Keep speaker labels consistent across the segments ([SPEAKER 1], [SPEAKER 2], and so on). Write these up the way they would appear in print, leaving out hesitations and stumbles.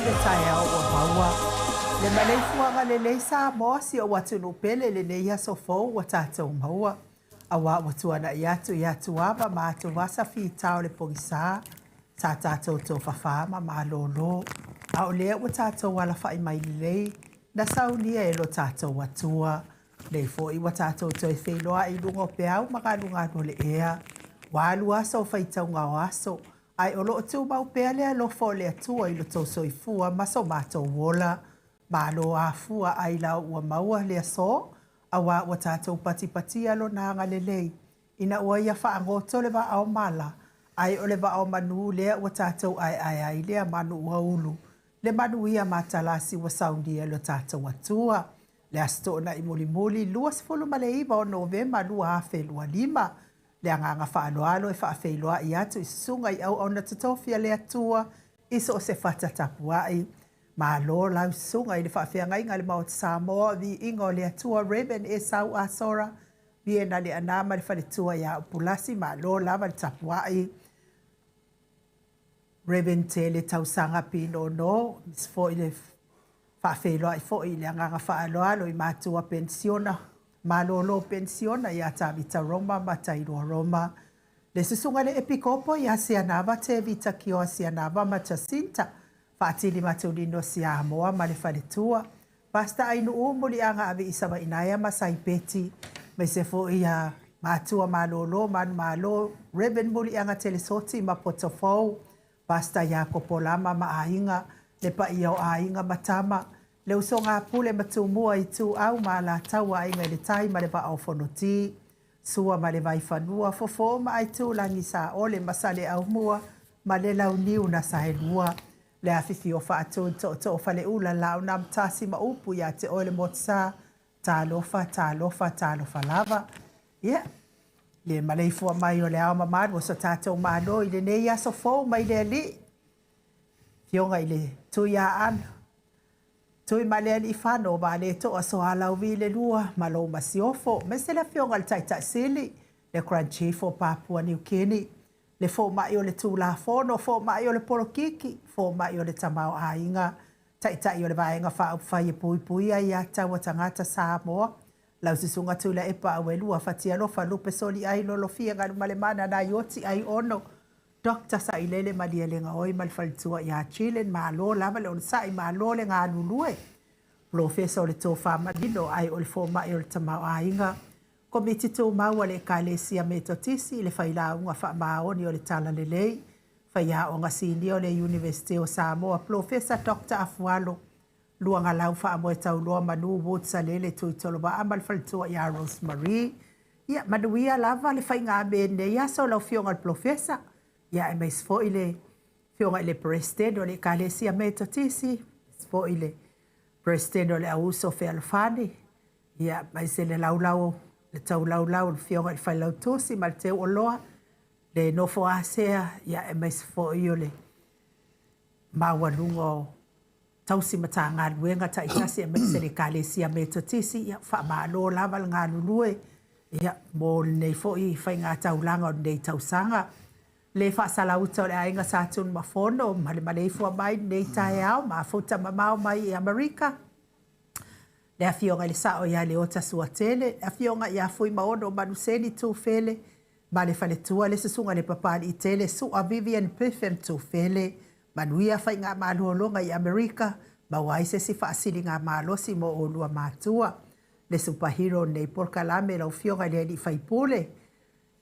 [SPEAKER 1] le taeao ua maua. Le maleifuaga lelei Samoa si ou atunuu pele i lenei aso fou ua tatou maua. Aua ua tuanai atu i atuava ma atuvasa fita o le pogisa, sa tatou tofafa ma malolo, a o lea ua tatou alafai mai lelei, na saunia e lo tatou Atua. Nei foi ua tatou toe feiloai i luga o peau ma galugalu o le ea. Ua alu aso o faitauga o aso, ae o lo o tumau pea le alofa o le Atua i lo outou soifua ma so matou ola. Malo afua ailao ua maua le aso, aua ua tatou patipatia Lona agalelei ina ua Ia faagoto le vaa o mala, ae o le vaa o manu lea ua tatou aeae ai lea manu ua ulu, le manuia matalasi ua saunia e lo tatou Atua. Le Aso Toonai mulimuli, 29 o Novema 2025, le agaga faaaloalo e faafeiloai atu i susuga i auauna totofi a le Atua i so o se fata tapuai. Malo lau susuga i le faafeagaiga a le Maota Samoa, Viiga o le Atua, Rev. Esau Asora, Viena Leaana ma le faletua ia Upulasi, malo lava le tapuai. Rev. Tele Tausaga Pinono, aemaise foi le faafeiloai foi i le agaga faaaloalo i matua penisiona, malolo penisiona ia Tavita Roma ma Tailua Roma. Le susuga i le Epikopo ia Sianava Tevita Kioa Sianava ma Jacinta Faatili Matulino Siamoa ma le faletua, Pastor Ainuu Muliaga Aviisa Vainaea ma Saipeti, aemaise foi ia matua malolo manumalo Rev. Muliaga Telesoti ma Potofou, Pastor Iakopo Lama ma aiga, le paia o aiga ma tama, le usoga a Pule ma Tumua, Ituau ma Alataua, Aiga i le Tai ma le Vaa o Fonoti, Sua ma le Vaifanua, Fofo ma Aitulagi, Saole ma Saleaaumua ma le Launiu na Saelua, le afifio o Faatui, Tootoo o Faleula, Laaunaamotasi ma upu ia te oe le Motusa, talofa, talofa, talofa lava. Ia, le maleifua mai o le ao mamalu o so tatou Malo i lenei aso fou mai le Alii, Afioga i le Tuiaana, Tuimalealiifano Vaaletoa Sualauvi le Lua ma lou Masiofo, aemaise le Afioga i le Taitai Sili, le Grand Chief o Papua New Guinea, le Fomai o le Tulafono, Fomai o le Polokiki, Fomai o le Tamaoaiga, Taitai o le Vaega Faaupufai e Puipuia Aia Tatau a Tagata Samoa, lau Susuga Tuilaepa Auelua Fatialofa Lupe Soliai Lolofia Galumalemana Naioti Aiono, Doctor Sailele Malielegaoi ma le faletua ia Jillian, malo lava le onosai, malo le galulue. Polofesa o le Tofa Manino ae o le Fomai o le Tamaoaiga, Komiti Tumau a le Ekalesia Metotisi, le Failauga Faamaoni o le Talalelei, Faiaoga Sinia o le Iunivesite o Samoa, Polofesa Doctor Afualo Luagalau Faamoetauloa Manu Woods Salele Tuitolovaa ma le faletua ia Rose Marie. Ia, manuia lava le faigamea i lenei aso lau Afioga i le Polofesa, ia aemaise foi le Afioga i le Peresetene o le Ekalesia Metotisi, aemaise foi le Peresetene o le Auuso Fealofani, ia, aemaise le laulau, le taulaulau o le Afioga i le Failautusi ma le Teuoloa, le nofo asea, ia, aemaise foi o le maualuga o tausi Matagaluega taitasi aemaise le Ekalesia Metotisi, ia faamalo lava le galulue ia, mo lenei foi faigataulaga o lenei tausaga. Le faasalauta o le aiga Sa Tunumafono ma le maleifua mai i lenei taeao, mafuta mamao mai i Amerika, le afioga i le Sao ia Leota Suatele, le afioga ia Fuimaono Manuseni Tufele ma le faletua le susuga i le Papaliitele Sua Vivian Biffin Tufele. Manuia faigamalologa i Amerika, maua ai se isi faasiligamalosi mo oulua matua. Le superhero o lenei polokalame lau Afioga i le Alii Faipule,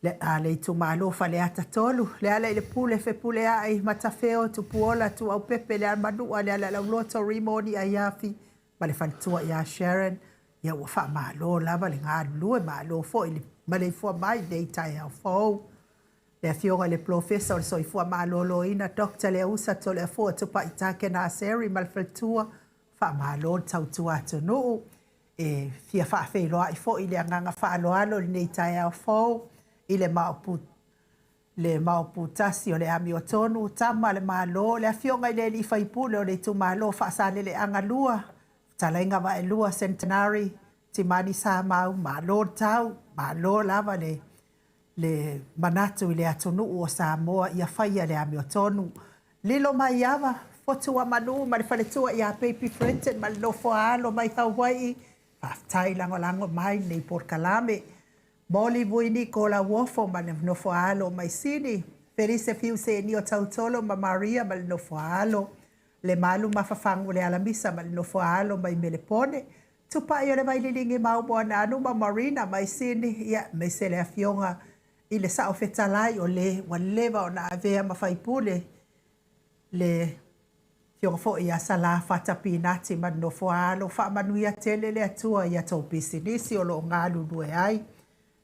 [SPEAKER 1] le, a, le itumalo Faleata 3, Leala i le Pule, Fepuleai, Matafeo, Tupuola, Tuaupepe, Lealamanua, Lealaalauloto, Rimoni, Aiafi ma le faletua ia Sharon. Ia ua faamalo lava le galulue, malo foi le maleifua mai i lenei taeao fou. Le Afioga i le Polofesa o le Soifua Maloloina Doctor Leausa Toleafoa Tupai Takenaseri ma le faletua, faamalo le tautua atunuu. E fia faafeiloai foi i le agaga faaaloalo i lenei taeao fou i le maopu le maopu tasi o le amiotonu, tama a le Malo, le Afioga i le Alii Faipule o le itumalo Faasaleleaga 2, Fetalaiga Vaelua Centenary, Timani Samau, malo le tau, malo lava le le manatu i le atunuu o Samoa ia faia le amiotonu. Lilo mai ava, Fotuamanu ma le faletua ia Baby Brenton ma le nofo a alo mai Hawaii, faafetai lagolago mai i lenei polokalame. Molly Vuiniko Lauofo ma le nofo a alo mai Sini, Felise Fiu Senio Tautolo ma Maria ma le nofo a alo, Lemalu Mafafagu Lealamisa ma le nofo a alo mai Melepone, Tupai o le Vaililigi ma Moananu ma Marina mai Sini, ia, aemaise le afioga i le Sao Fetalai o le ua leva ona avea ma faipule, le afioga foi ia Sala Fata Pinati ma le nofo a alo. Faamanuia tele le Atua i a tou pisinisi o lo o galulue ai,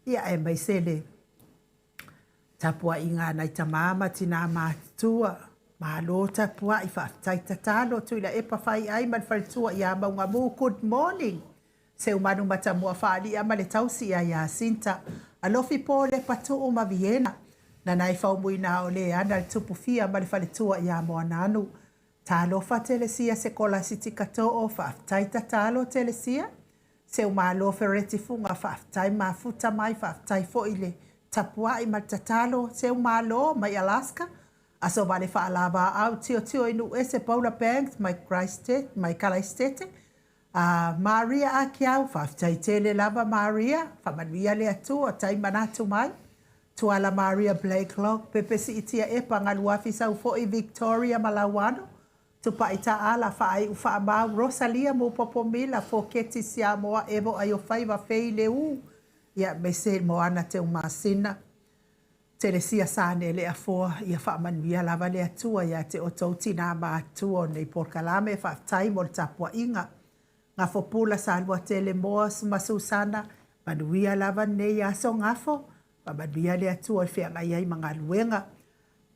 [SPEAKER 1] ia aemaise le tapuaiga a nai tama ma tina matutua. Malo tapuai, faafetai tatalo. Tuilaepa Faiai ma le faletua ia Maugamu, good morning. Seumanu Matamua Faalia ma le tausi ia Iasinta, Alofi Po Lepatuu ma Viena, Nanai Faumuina o le ana le Tupufia ma le faletua ia Moananu. Talofa Telesia Sekolasiti Katoo, faafetai tatalo Telesia. Seumalo Fereti Fuga, faafetai mafuta mai, faafetai foi le tapuai ma le tatalo. Seumalo mai Alaska, Aso Vale Faalava au Tiotio i Nuuese Paula Banks mai Christchurch, mai Kalaistete. Maria Akiau, faafetai tele lava Maria, faamanuia le Atua, tai manatu mai. Tuala Maria Blakelock, Pepe Siitia Epa, Galuafi Saufo'i, Victoria Malauano, Tupai Taala, Faaiu Faamau, Rosalia Mupopo Mila, Foketi Siamoa, Evo Aiofaiva, Fei Leu, ia aemaise Moana Teumasina, Telesia Sane le Afoa, ia faamanuia lava le Atua ia te outou tina matutua o lenei polokalame, faafetai mo le tapuaiga. Gafopula Saluatele Moas ma Susana, manuia lava lenei aso Gafo, faamanuia le Atua i feagai ai ma galuega.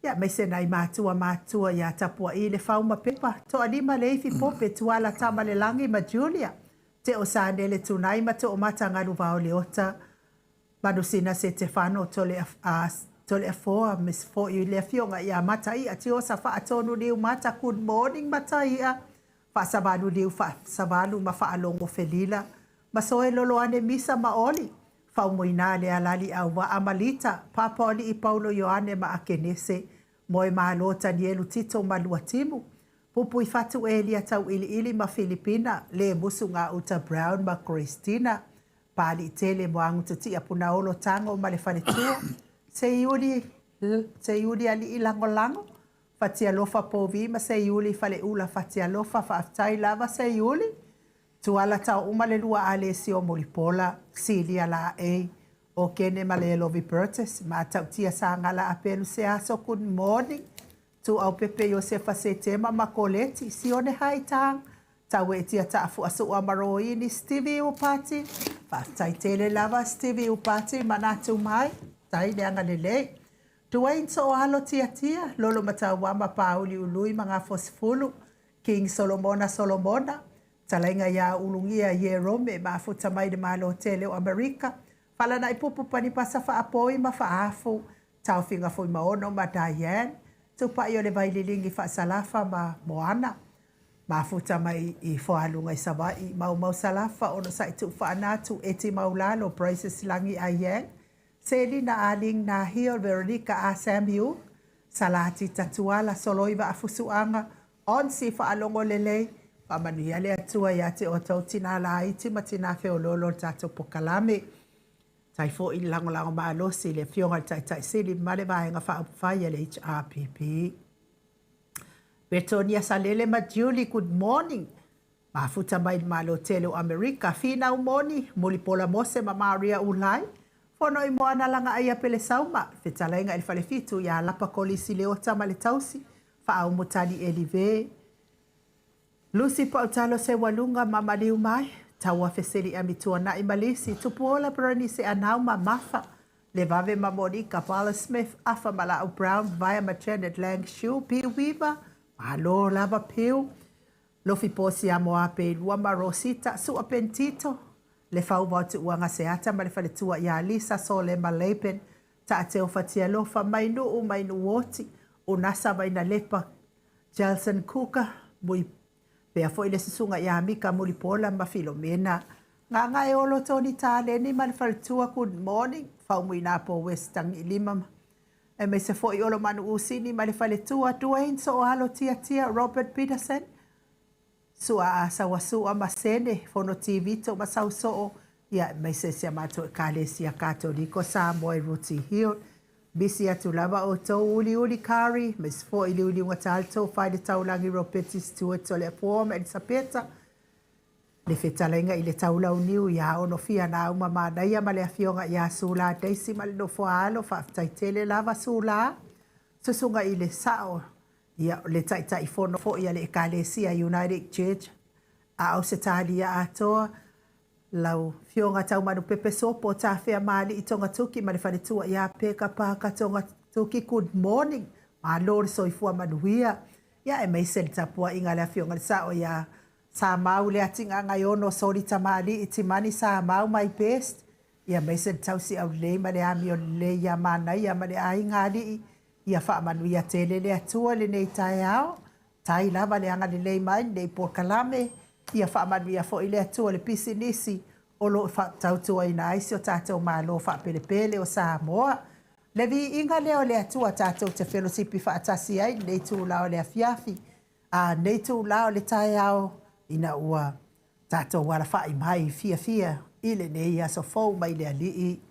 [SPEAKER 1] Ia aemaise nai matua matutua ia Tapuai le Fau ma Pepa, Toalima Leifi Pope, Tuala Tamalelagi ma Julia, Teo Sanele Tunai ma Toomata Galuvao Leota, Manusina Setefano Toleafoa, Miss foi le afioga ia Mataia Tiosa Faatonu Liu Mata, good morning Mataia, Faasavalu Liu Faasavalu ma Faalogo Felila, Masoe Loloane Misa ma Oli, Faumuina le Alali Auvaa ma Lita, Papaoli'i Paulo Ioane ma Akenese, Moemalo Tanielu Tito ma Luatimu, Pupui Fatu Elia Tauiliili ma Filipina, Le Musu Gauta Brown ma Christina, Paaliitele Moagutatia Punaolo Tago ma le faletua, Seiuli Seiuli Alii Lagolago, Fatialofa Povi ma Seiuli Faleula Fatialofa, faafetai lava Seiuli, Tuala Taouma le lua Alesio Mulipola, Silia Laei, o Kene ma le Lovi Burgess, Matautia Sagala Apelu Seaso, good morning. Tuaupepe Iosefa Setema ma Koleti, Sione Haitang, Tauetia Taafuasua ma Roini, Stevie Upati, faafetai tele lava Stevie Upati manatu mai, tai le agalelei. Dwayne Soalo Tiatia, Lolo Matauama Pauli Ului ma Gafosifulu, King Solomona Solomona, Talaiga ia Ulugia Ierome, mafuta mai le Malo tele o Amerika, Falanaipupu Panipasa Faapoi ma Faafu, Taofiga Fuimaono ma Diane, Tupai o le Vaililigi Faasalafa ma Moana, mafuta mai i Foaluga i Savaii, Maumau Salafa, Onosai Tuufaanatu, Eti Maulalo, Princess Lagi Ayang, Selina Aling Nahio, Veronica A. Samuel, Salati Tatuala, Soloiva Afusuaga, Onsi Faalogo Lelei, faamanuia le Atua ia te outou tina laiti ma tina feoloolo o le tatou polokalame. Tai foi le lagolago malosi i le afioga i le Taitaisili ma le Vaega Faaupufai a le HRPP. Betonia Salele ma Julie, good morning. Mafuta mai le Malo tele o Amerika, Finau Moni, Mulipola Mose ma Maria Ulai, Fono i Moana Lagaia Pelesauma, Fetalaiga i le Falefitu ia Lapa Kolisi Leota ma le tausi, Faaumutali Elive, Lucy Pautalo Seualuga ma Maliu Mai, Taua Fesili Amituanai ma Lisi, Tupuola Berenice Anau ma Mafa, Levave ma Monica Paula Smith, Afa Malau Brown, Vaea ma Janet Lang Shu, Piu Weaver, Malo lava Piu, Lofi Posi Amoa Peilua ma Rosita, Sua Pentito, Le Fauva o Tuuaga Seata ma le faletua ia Lisa Sole ma Laban, Taateo Fatialofa, Mainuu Mainuoti, Unasa Vainalepa, Jelson Kuka, Mui pea foi le susuga ia Mika Mulipola ma Filomena. Gagaeolo Tony Taleni ma le faletua, good morning. Faumuina po West Tagilima. Aemaise foi Olomanuusini ma le faletua Duane Sooalo Tiatia Robert Peterson, Sua Sauasua ma Sene, Fono Tivito ma Sausoo, ia aemaise si a matou Ekalesia Katoliko Samoa i Rooty Hill. Misi atu lava outou Uliuli Kari, aemaise foi Liuliugatā le Tofa i le Taulagi Ropeti Stewart Toleafoa ma Elisapeta, le fetalaiga i le Taulauniu ia Onofia Nauma Manaia ma le afioga ia Sula Daisy ma le nofo a alo, faafetai tele lava Sula, susuga i le Sao, ia le Taitaifono foi a le Ekalesia United Church a Ausetalia atoa, lau Afioga Taumanupepe Sopo Tafea Maali'i Togatuki ma le faletua ia Peka Parker Togatuki, good morning, malo le soifua manuia, ia aemaise le tapuaiga a le Afioga i le Sao ia Samau Leatigaagaiono Soli Tamalii Timani Samau my best, ia aemaise le tausi aulelei ma le amio lelei ia Manaia ma le aiga alii, ia faamanuia tele le Atua i lenei taeao, tai lava le agalelei mai lenei polokalame, ia faamanuia foi le Atua i le pisinisi o lo o tautuaina ai si o tatou Malo faapelepele o Samoa. Le viiga lea o le Atua tatou te felosipi faatasi ai i lenei itula o le afiafi, a lenei itula o le taeao ina ua tatou alafai mai fiafia i lenei aso fou mai le Alii.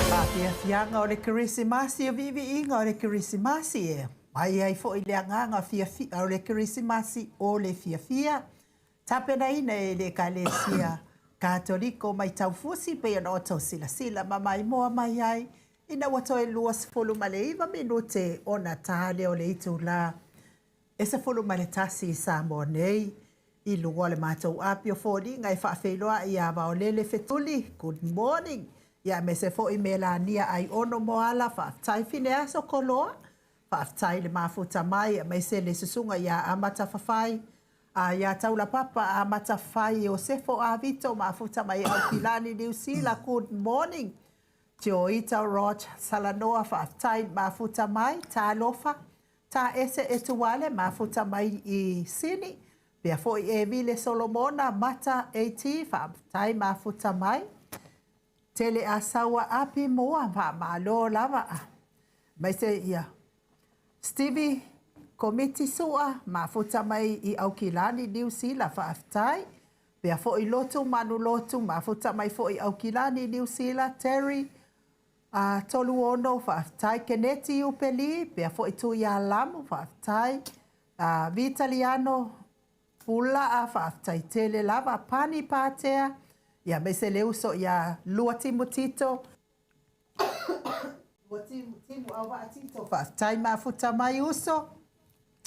[SPEAKER 1] Faafiafiaga o le Kerisimasi, o viiviiga o le Kerisimasi e mai ai foi le agaga fiafia o le Kerisimasi o le fiafia. Tapenaina e le Ekalesia Katoliko mai Taufusi pei ona outou silasila ma maimoa mai ai ina ua toe 29 minute ona ta lea o le itula e 11 i Samoa nei i luga o le matou api o foliga e faafeiloai ia Vaolele Fetuli, good morning, ia aemaise foi Melania Aiono Moala, faafetai Fineaso Koloa, faafetai le mafuta mai aemaise le susuga ia Amata Fafai, a ia Taulapapa Amata Fafai Iosefo Avito mafuta mai Aukilani Niu Sila, good morning, Joita Rog Salanoa, faafetai le mafuta mai, talofa, Taese Etuale mafuta mai i Sini, pea foi Evile Solomona Mata AT, faafetai mafuta mai. Tele Asaua Api Moa, faamalo lava. Aemaise ia Stevie Komiti Sua, mafuta mai i Aukilani, Niu Sila, faafetai. Pea foi Lotu Manu Lotu, mafuta mai foi i Aukilani, Niu Sila, Terry 36, faafetai. Keneti Upeli, pea foi Tuialamu, faafetai. Vitaliano Pulaa, faafetai tele lava. Pani Patea, ia aemaise le uso ia Luatimu Tito, Luatimu Timu Auvaa Tito, faafetai mafuta mai uso,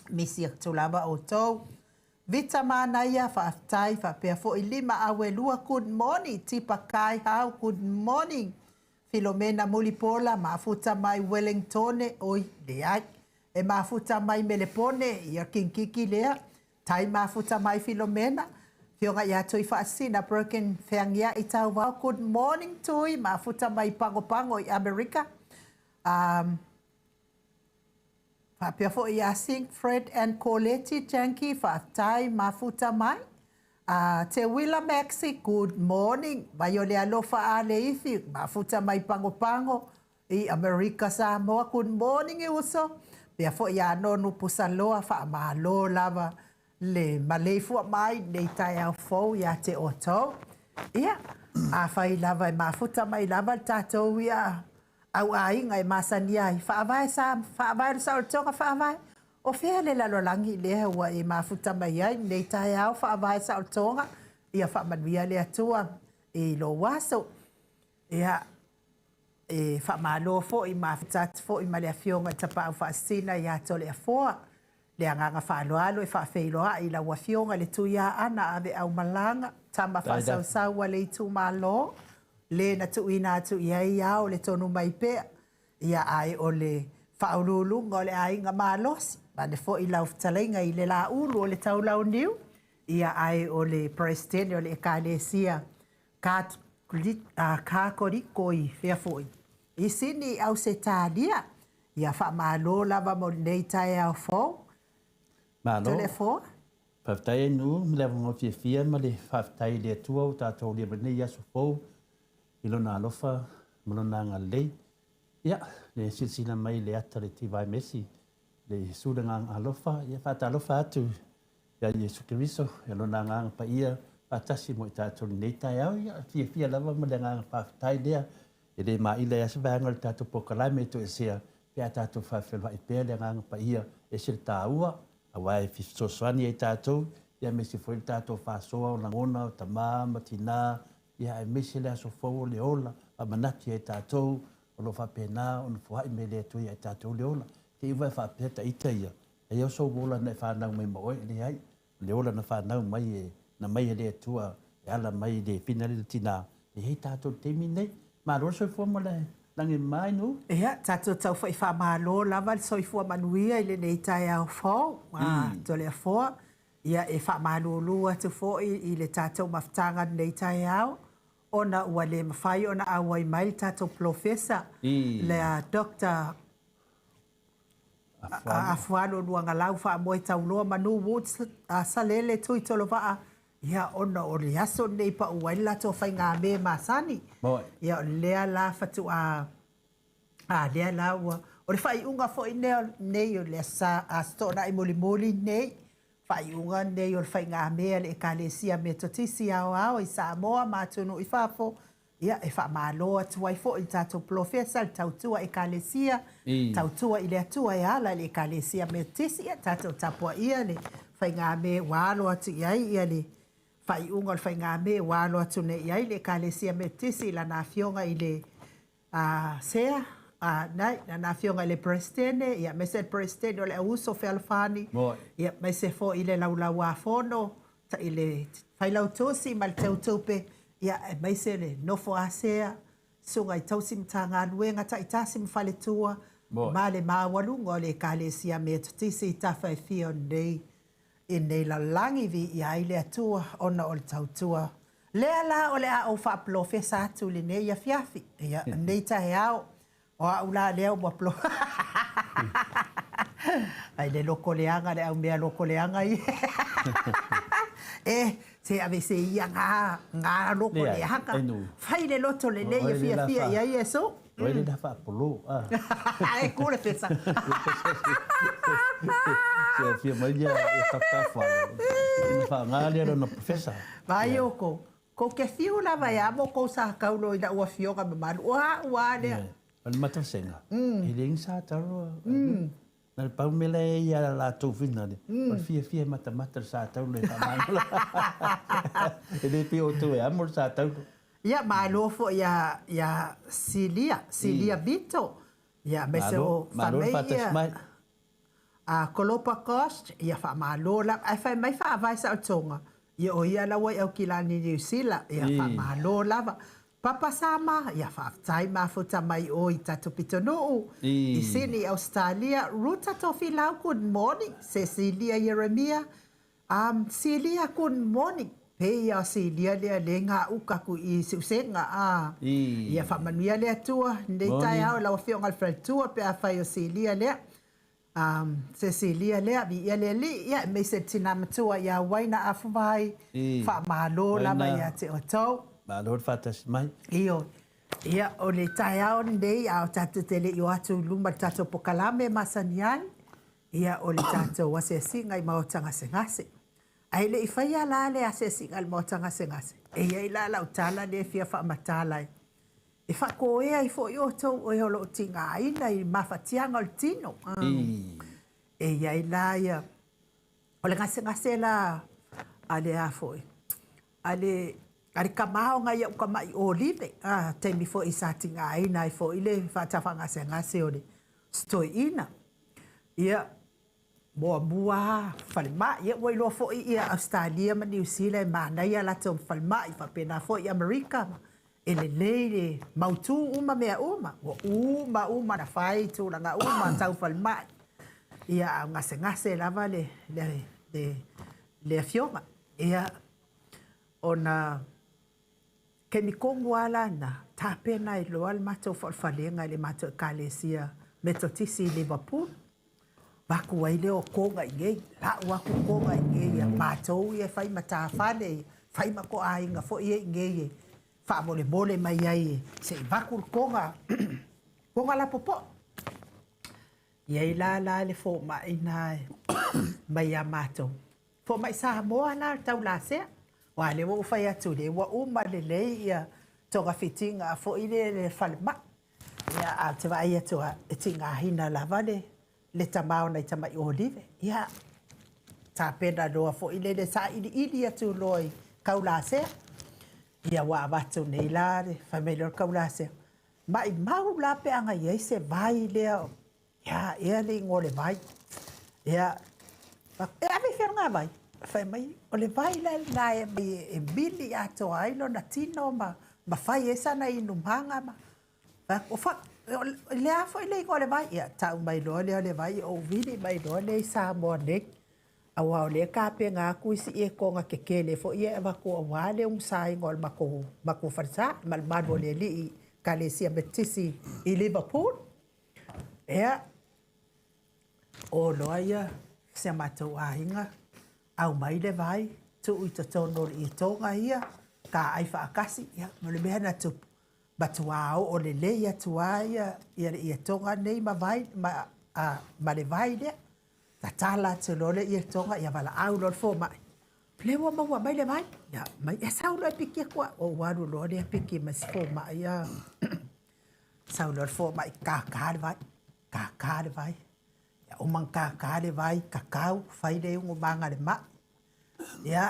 [SPEAKER 1] misi atu lava outou. Vita Manaia, faafetai, faapea foi Lima Auelua, good morning. Tipa Kaihau, good morning. Filomena Mulipola, mafuta mai Wellingtone, oi, leai, e mafuta mai Melepone, ia kinkiki lea. Tai mafuta mai Filomena. Afioga ia Tuifaasisina Broken Feagiai Tauvao, good morning Tui, mafuta mai Pagopago i Amerika. Um, faapea foi ia Sink Fred and Coleti Janki, faafetai mafuta mai. Te Wila Maxi, good morning. Vai o le alofa a le ifi, mafuta mai Pagopago i Amerika Samoa, good morning e uso. Pea foi ia Nonu Pusaloa, faamalo lava le maleifua mai lenei taeao fou ia te outou. Ia, afai lava e mafuta mai lava le tatou ia au aiga e masani ai, faavae sa, faavae le saolotoga faavae. O fea le lalolagi lea ua e mafuta mai ai lenei taeao faavae saolotoga, ia faamanuia le Atua i lou aso. Ia, e faamalo foi mafuta atu foi ma le Afioga i Tapaau Faasisina ia Toleafoa. Le agaga faaaloalo e faafeiloai i lau Afioga i le Tuiaana Aveaumalaga, tama faasausau a le itumalo, le na tuuina atu i ai ao le tonu mai pea, ia ae o le faauluuluga o le aiga malosi, vaeane foi lau fetalaiga i le Laulu o le Taulauniu, ia ae o le Peresetene o le Ekalesia Katoriko i fea foi? I Sini i Ausetalia. Ia faamalo lava mo lenei taeao fou.
[SPEAKER 2] Malo. Toleafoa. Faafetai Ainuu mo le avanoa fiafia ma le faafetai i le Atua ua tatou aulia mai lenei aso fou i Lona alofa ma Lona agalelei. Ia, le silasila mai i le ata o le Tivae Mesi, le Iesu le Agaga Alofa, ia faatalofa atu ia Iesu Keriso, ia Lona Agaga Paia faatasi mo i tatou i lenei taeao. Ia, fiafia lava ma le agaga faafetai lea E le maila ai lava se vaega o le tatou polokalame e toesea pe a tatou faafeiloai pea le Agaga Paia, e ese le taua, aua e fesoasoani ai tatou, aemaise foi le tatou faasoa o lagona o tama ma tina, aemaise le aso fou o le ola, faamanatu ia i tatou o lo o faapena ona foai mai e le Atua ia i tatou le ola. Te i ua e faapea ta ita ia, ai o sou ola na e fanau mai ma oe, e leai. O le ola na fanau mai e, na mai e le Atua e ala mai i le fina le tina, e i ai tatou i le taimi lenei. Malo le soifua ma le lagi e mama i nuu.
[SPEAKER 1] Ia, tatou taufa'i faamalo lava le soifua manuia i lenei taeao fou, a Toleafoa. Ia, e faamalulu atu foi i le tatou mafutaga i lenei taeao, ona ua le mafai ona auai mai le tatou polofesa, le Doctor Afualo Luagalau Faamoe Tauloa Manu Woods Salele Tuitolovaa, ia ona o le aso lenei pau ai le latou faigamē masani. Ia o lea la faatoa a lea la ua o le faaiuga foi lenei o le Aso Aso Toonai mulimuli lenei, faaiuga lenei o le faigamē a le Ekalesia Metotisi Aoao i Samoa ma atunuu i fafo. Ia, e faamalo atu ai foi i le tatou polofesa, le tautua Ekalesia, tautua i le Atua e ala i le Ekalesia Metotisi. Ia, tatou tapuaia le faigamē ua alo atu i ai ia le faaiuga o le faigamē ua alo atu nei i ai le Ekalesia Metotisi i lana Afioga i le Sea, lana Afioga i le Peresetene, ia, aemaise le Peresetene o le Auuso Fealofani, ia, aemaise foi i le Laulau-a-Fono, i le Failautusi ma le Teutupe, ia, aemaise le nofo a sea, susuga i tausi Matagaluega taitasi ma faletua, ma le maualuga o le Ekalesia Metotisi i tafa e fia o lenei i lenei lalolagi, viia ai le Atua ona o le tautua. Lea la o le a ou faapolofesa atu i lenei afiafi, ia, lenei taeao. O au la lea ua plo... Ai le loko leaga le au mea loko leaga ia. E, se ave se ia ngā, ngā loko leaga. Fai le loto lelei e fiafia i ai Iesu.
[SPEAKER 2] Oe le la faapolo.
[SPEAKER 1] E ku le pesa.
[SPEAKER 2] Se afia mai ia e tatafualo. Ina whaangā lea lona professor.
[SPEAKER 1] Vai o ko. Kou te fiu lava e amo kou sākaulo i la'u afioga mamalu, o a'u a lea.
[SPEAKER 2] O le matavasega, e le ni sa taro. Na o le pau mea la e i ai ia latou finale, o le fiafia e matamata i le sa taulo e faamagalo. E le pei o outou e amo le sa taulo.
[SPEAKER 1] Ia, malo foi ia, ia Silia, Silia Vito, ia, aemaise o
[SPEAKER 2] Malo, malo le faatasi mai.
[SPEAKER 1] A Kolopa Cost, ia faamalo lava. Ae fai mai faavae saotoga, ia o ia la ua i Aukilani Niu Sila, ia faamalo lava. Papa Sama, ia faafetai mafuta mai o i tatou pitonuu, i Sydney, Ausetalia. Ruta Tofilau, good morning. Cecilia Ieremia, um, Silia, good morning. Pei ia o Silia lea le gauka aku i Siusega, a. Ia faamanuia le Atua, lenei taeao i lau Afioga i le Faletua pe afai o Silia lea. Cecilia lea, viia le Alii, ia aemaise le tina matua ia Uaina Afuvai, faamalo lava ia te outou.
[SPEAKER 2] Malo le faatasi mai.
[SPEAKER 1] Ioe. Ia, o le taeao lenei, a o tatou te le i o atu i luma i le tatou pokalame masani ai, ia o le tatou asiasiga i maota gasegase. Ae le i faia la le asiasiga i le maota gasegase, e i ai la lau tala lea e fia faamatala ai. E faatoea ai foi outou o e o lo o tigaina i mafatiaga o le tino. E i ai la ia, o le gasegase la a le a foi, a le, a le tama o nai au tamai olive, a, taimi foi sa tigaina ai foi le faatafagasegase o le toeaina. Ia, Muamua lava falemai. Ia ua iloa foi ia Ausetalia ma Niu Sila e manaia a latou falemai, faapena foi Amerika, e lelei le mautu uma mea uma, ua uma uma ona fai tulaga uma tau falemai. Ia a o gasegase lava le, le, le, le afioga. Ia, ona taimi tonu lava la lena, tapena ai loa le matou faaolefalega i le matou Ekalesia Metotisi i Liverpool. Avatu ai lea o toga i inei, lau atu toga i inei ia matou ia e fai matafale, fai ma toaiga foi ia i inei e faamolemole mai ai se i avatu le toga, toga lapopoa. I ai la la le fomai na mai ia matou. Fomai Samoa la le taulasea. Aua lea ua ou fai atu lea ua uma lelei ia togafitiga foi lea i le falemai. Ia, ae ou te vaai atu lava, e tigaina lava le, le tama o nai tamai olive. Ia, tapena loa foi lele, sailiili atu loa i taulasea. Ia, ua avatu nei la, fai mai loa le taulasea, maimau la pe ana i ai se vai lea Ia, ea le igoa o le vai. Ia, e ave i fea lena vai? Fai mai, o le vai la lena e aumai e mili atoa ai lona tino ma, ma fai ai sana inumaga ma. Fai atu, o, o le a foi le igoa o le vai? Ia, tau mai loa lea o le vai, ou vili mai loa lea i Samoa nei. Aua o lea e tapena atu isi ietoga tetele foi ia e avatu aua le umusaina o le matou, matou falesa ma le malu o le Alii Ekalesia Metotisi i Liverpool. Ia, o loa ia si a matou aiga, aumai le vai, tuu i totonu o le ietoga ia, taai faatasi, ia, ma le mea na tupu, matuā oo lelei atu lava ia, ia le ietoga nei ma vai, ma, a, ma le vai lea. Tatala atu loa le ietoga, ia valaau loa le fomai, O lea ua maua mai le vai, ia, mai, e sau loa e piki atu au. Ou alu loa lea piki mai si fomai, a. Sau loa le fomai, kākā le vai, kākā le vai. Ia uma ona kākā le vai, kakau, fai le iugomaga i le mai. Ia,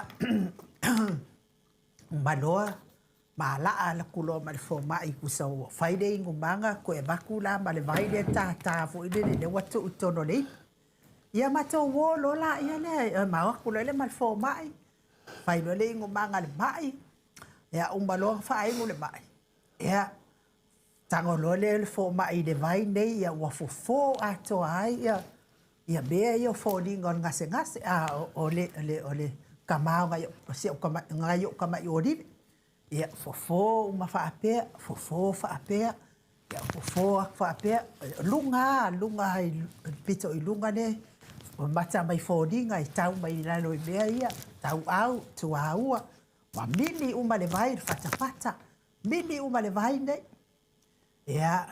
[SPEAKER 1] uma loa, malaa alu atu loa ma le fomai tusa ua fai le inumaga, toe avatu la ma le vai lea tātā foi lele lea ua tuu i totonu o le ipu. Ia matou o loa laia lea, ma o atu loa lea ma le fomai, fai loa le inumaga a le mai, ia uma loa ona faainu le mai, ia, tago loa lea o le fomai i le vai nei, ia ua fofo atoa ai ia, ia mea ia o foliga o le gasegase, a, o, o le, o le, o le tama o nai o si au tama, nai ou tama'i olive. Ia, fofo uma faapea, fofo faapea, ia fofo atu faapea, o luga lava, luga i le pito i luga le mata mai foliga e tau mai i lalo i mea ia, tauau, tuaua, ua mili uma le vai, le fatafata, mili uma le vai nei. Ia,